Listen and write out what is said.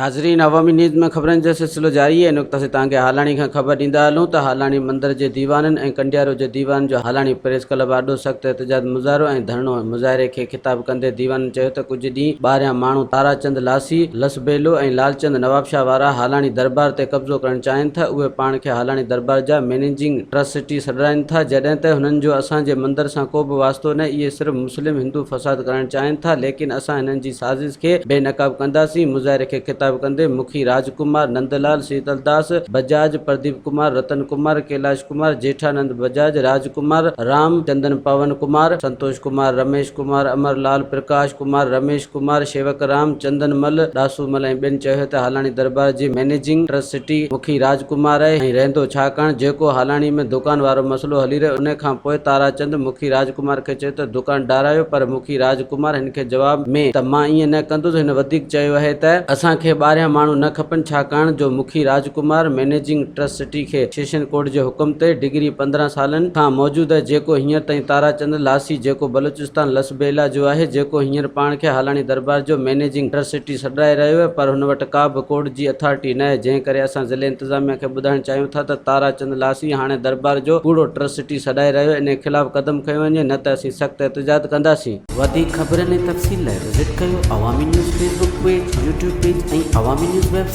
ناظرين عوامي نيوز ۾ خبرن جو سلسلو جاري آهي ان وقت اسين توهان کي هالاڻي کان خبر ڏيندا هلون ته هالاڻي مندر جي ديوانن ۽ ڪنڊيارو جي ديوان جو هالاڻي پريس ڪلب آڏو سخت احتجاج مظاهرو ۽ ڌرڻو مظاهري کي خطاب ڪندي ديوانن چيو ته ڪجهه ڏينهن ٻاهريان ماڻهو تارا چند لاسي، لسٻيلو ۽ لالچند نوابشاهه وارا هالاڻي دربار تي قبضو ڪرڻ چاهين ٿا اهي پاڻ کي هالاڻي دربار جا مئنيجنگ ٽرسٽي سڏرائين ٿا جڏهن ته هنن جو اسان جي مندر سان ڪو به واسطو نه اهي صرف مسلم هندو فساد ڪرائڻ چاهين ٿا ليڪن اسان هنن جي سازش کي بي نقاب ڪنداسين، مظاهري کي خطاب ڪندي مکي راج ڪمار، نند لال، سيتل داس، بجاج، پرديپ ڪمار، رتن ڪمار، ڪيلاش ڪمار، جيٺانند بجاج، راج ڪمار، رام چندن پون ڪمار، سنتوش ڪمار، رميش ڪمار، امر لال، پرڪاش ڪمار، رميش ڪمار، شيوڪ رام، چندن مل، ڏاسو مل ۽ ٻين چيو ته هالاڻي دربار جي مئنيجنگ ٽرسٽي مکي راج ڪمار آهي ۽ رهندو ڇاڪاڻ جيڪو هالاڻي ۾ دڪان وارو مسئلو هلي رهيو ان کان پوء تارا چند مکي راج ڪمار کي چيو ته دڪان ڊارايو پر مکي راج ڪمار هن کي جواب ۾ ته مان ائين نه ڪندس هن وڌيڪ چيو اهي ته اسان کي ٻاهريان ماڻهو نه کپن ڇاڪاڻ جو مکي راج ڪمار مئنيجنگ ٽرسٽي کي سيشن ڪورٽ جي حڪم تي ڊگري 15 سالن کان موجود اهي جيڪو هينئر تائين تارا چند لاسي جيڪو بلوچستان لسبيلا جو آهي جيڪو هينئر پاڻ کي هالاڻي دربار جو مئنيجنگ ٽرسٽي سڏرائي رهيو اهي پر هن وٽ ڪا به ڪورٽ جي اٿارٽي نه آهي جنهن ڪري اسان ضلعي انتظاميا کي ٻڌائڻ چاهيون ٿا ته تارا چند لاسي هاڻي دربار جو ڪوڙو ٽرسٽي سڏائي رهيو انهي خلاف قدم کنيو وڃي نه ته اسين سخت احتجاج ڪنداسين. وڌيڪ خبرن ۽ تفصيل لاء وزٽ ڪيو Awami news Facebook page, YouTube page ۽ Awami news website.